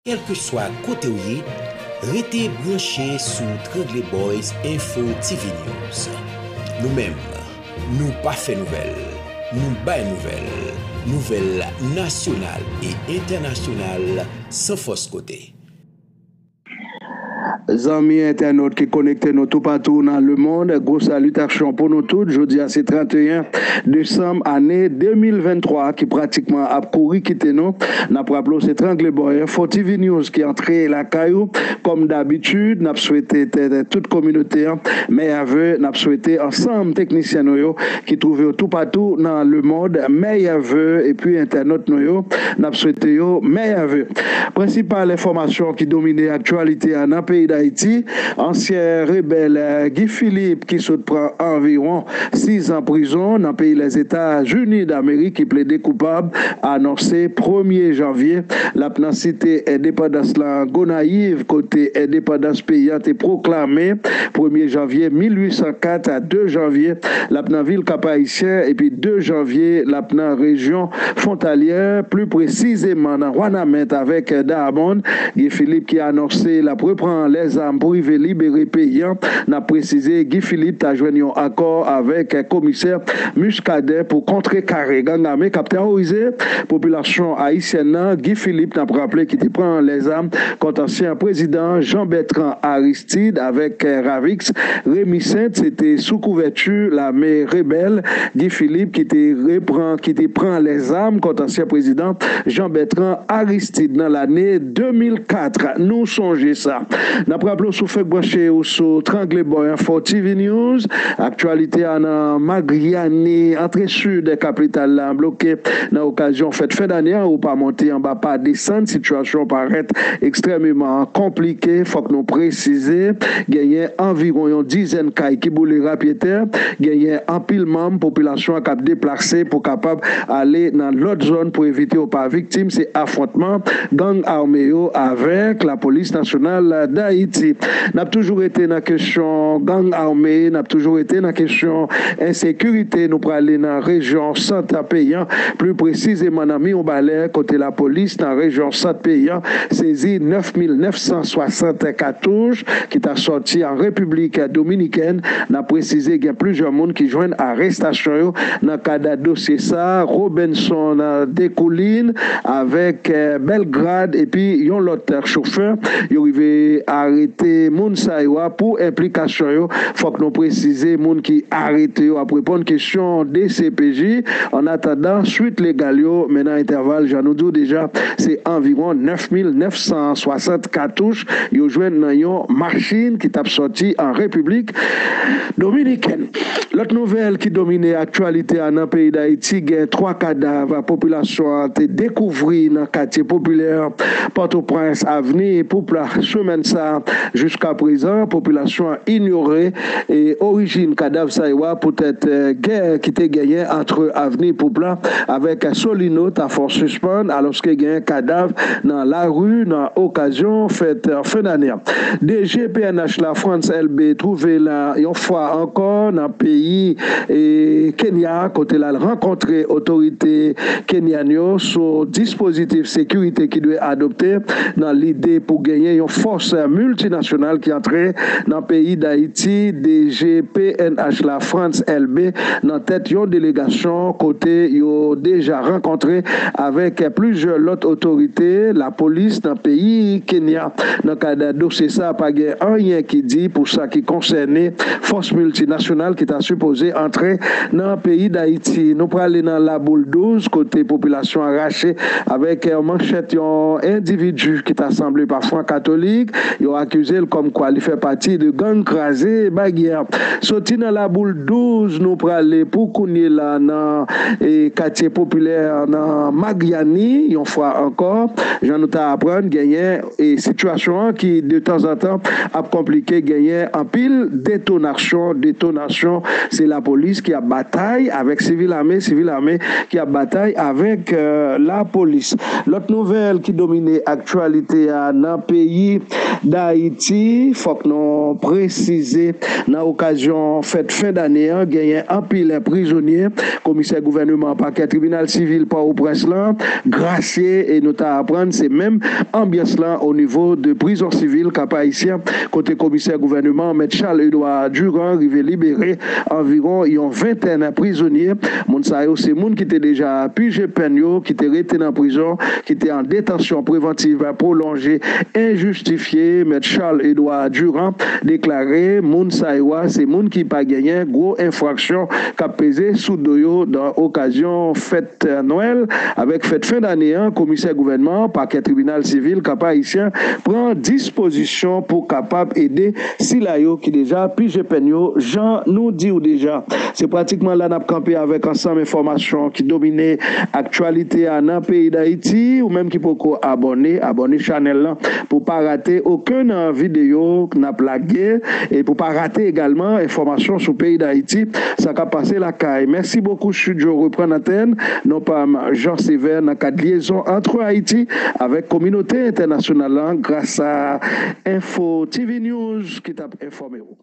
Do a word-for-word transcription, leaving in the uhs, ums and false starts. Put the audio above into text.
Kèlkeswa kote w ye, rete branche sou Trangle Boys Info T V News. Nou menm, nou pa fè nouvèl, nou bay nouvèl, nouvèl nasyonal e entènasyonal san fòs kote. Zanmi entènot ki konekte nou toupatou nan lemonn, gwo salitasyon pou nou tout. Jodi a se trannteyen desanm ane de mil venntwa ki pratikman ap kouri kite nou. N ap raple w se Trangle Boy Info T V News ki antre lakay ou. Kòm dabitid, n ap swete tè tout kominote an mèyè ve. N ap swete ansanm teknisyen nou yo ki twouve yo toupatou nan lemonn mèyè ve, epi entènot nou yo, n ap swete yo mèyè ve. Prensipal enfòmasyon ki domine aktyalite a nan peyi Dayiti, ansyen rebèl Guy Philippe ki sot pran anviwon sis an prizon nan peyi Lèzetazini Damerik ki plede koupab, anonse premye janvye l ap nan site endepandans lan Gonayiv, kote endepandans peyi an te pwoklame premye janvye mil uit san kat a de janvye l ap nan vil Kap Ayisyen, epi de janvye l ap nan rejyon fwontalyè, pli presizeman nan Wanament avèk Dahomey. Guy Philippe ki anonse l ap reprann lèzam pou rive libere peyi an. N ap presize, Guy Philippe ta jwenn yon akò avèk komisè Muscadin pou kontrekare gang ame k ap teworize popilasyon ayisyèn nan. Guy Philippe, n ap raple, ki te pran lèzam kont ansyen prezidan Jean Bertrand Aristide avèk Ravix Rémy Sainte, se te sou kouvèti lame rebèl Guy Philippe ki te reprann, ki te pran lèzam kont ansyen prezidan Jean Bertrand Aristide nan lane de mil kat. Nou sonje sa. N ap raple w, si w fèk branche ou sou Trangle Boy Info T V News, aktyalite a nan Maryani, antre sid kapital la, bloke nan okazyon fèt fen dane an, ou pa monte anba pa desann, sitiyasyon parèt ekstrèmeman konplike. Fòk nou presize, genyen anviwon yon dizèn kay ki boule rapyetè, genyen anpil manm popilasyon an k ap deplase pou kapab ale nan lòt zòn pou evite yo pa viktim se afwontman gang ame yo avèk Lapolis Nasyonal Dayiti. N ap toujou rete nan kesyon gang ame, n ap toujou rete nan kesyon ensekirite. Nou prale nan rejyon sant peyi an, pli presizeman nan Miwonbalè, kote lapolis nan rejyon sant peyi an sezi nèf mil nèf san swasant katouch ki ta sòti an Repiblik Dominikèn. N ap presize, gen plizyè moun ki jwenn arestasyon yo nan kad dosye sa, Robenson Descoulines avèk, eh, Belgrade, epi yon lòt chofè. Yo rive arete moun sa yo a pou enplikasyon yo. Fòk nou presize, moun ki arete yo ap reponn kesyon D C P J. Annatandan, swit legal yo, men nan entèval, jan nou di w deja, se anviwon nèf mil nèf san swasant katouch yo jwenn nan yon machin ki t ap sòti an Repiblik Dominikèn. Lòt nouvèl ki domine aktyalite a nan peyi Dayiti, gen twa kadav popilasyon an te dekouvri nan katye popilè Pòtoprens, avni Poupla, semèn sa a. Jiska prezan, popilasyon an inyore e orijin kadav sa yo a poutèt, eh, gè ki te genyen ant avni Poupla avèk Solino ta fè w sispann, alòske genyen kadav nan lari nan okazyon fèt fen dane an. D G P N H la, Frantz Elbé, twouve l yon fwa ankò nan peyi, e, Kenya, kote l al rankontre otorite kenyan yo sou dispozitif sekirite ki dwe adopte nan lide pou genyen yon fòs miltinasyonal ki antre nan peyi Dayiti. D G P N H la, Frantz Elbé, nan tèt yon delegasyon kote yo deja rankontre avèk plizyè lòt otorite lapolis nan peyi Kenya. Nan kad dosye sa, pa gen anyen ki di pou sa ki konsène fòs miltinasyonal ki ta sipoze antre nan peyi Dayiti. Nou prale nan Laboul douz, kote popilasyon an rache avèk, eh, manchèt yon endividi ki ta sanble pa fran katolik. Yo akize l kòmkwa li fè pati de gang Kraze Baryè. Soti nan Laboul douz, nou prale pou kounye la nan, eh, katye popilè nan Maryani, yon fwa ankò. Jan nou ta aprann, genyen, eh, sitiyasyon an ki de tanzantan ap konplike, genyen anpil detonasyon. Detonasyon, se lapolis ki ap batay avèk sivil ame, sivil ame ki ap batay avèk, eh, lapolis. Lòt nouvèl ki domine aktyalite a nan peyi Ayiti, fòk nou presize, nan okazyon fèt fen dane an, genyen anpil prizonye. Komisè gouvènman pakè tribinal sivil Pòtoprens lan grasye, e nou ta aprann se menm anbyans lan o nivo de prizon sivil Kap Ayisyen, kote komisè gouvènman, Mèt Charles Edouard Durand, rive libere anviwon yon ventèn prizonye. Moun sa yo se moun ki te deja pije pèn yo, ki te rete nan prizon, ki te an detansyon prevantiv pwolonje enjistifye. Mèt Charles Edouard Durand deklare moun sa yo a se moun ki pa genyen gwo enfraksyon k ap peze sou do yo nan okazyon fèt Nwèl avèk fèt fen dane an. Komisè gouvènman pakè tribinal sivil Kap Ayisyen pran dispozisyon pou kapab ede sila yo ki deja pije pèn yo, jan nou di w deja. Se pratikman la n ap kanpe avèk ansanm enfòmasyon ki domine aktyalite a nan peyi Dayiti. Ou menm ki poko abòne, abòne chanèl lan pou pa rate okenn videyo n ap lage e pou pa rate egalman enfòmasyon sou peyi Dayiti, sa k ap pase lakay. Mèsi bokou, Studio reprann antèn. Non pa m, Jean Sévère, nan kad lyezon antre Ayiti avèk kominote entènasyonal lan gras a Info T V News ki t ap enfòme w.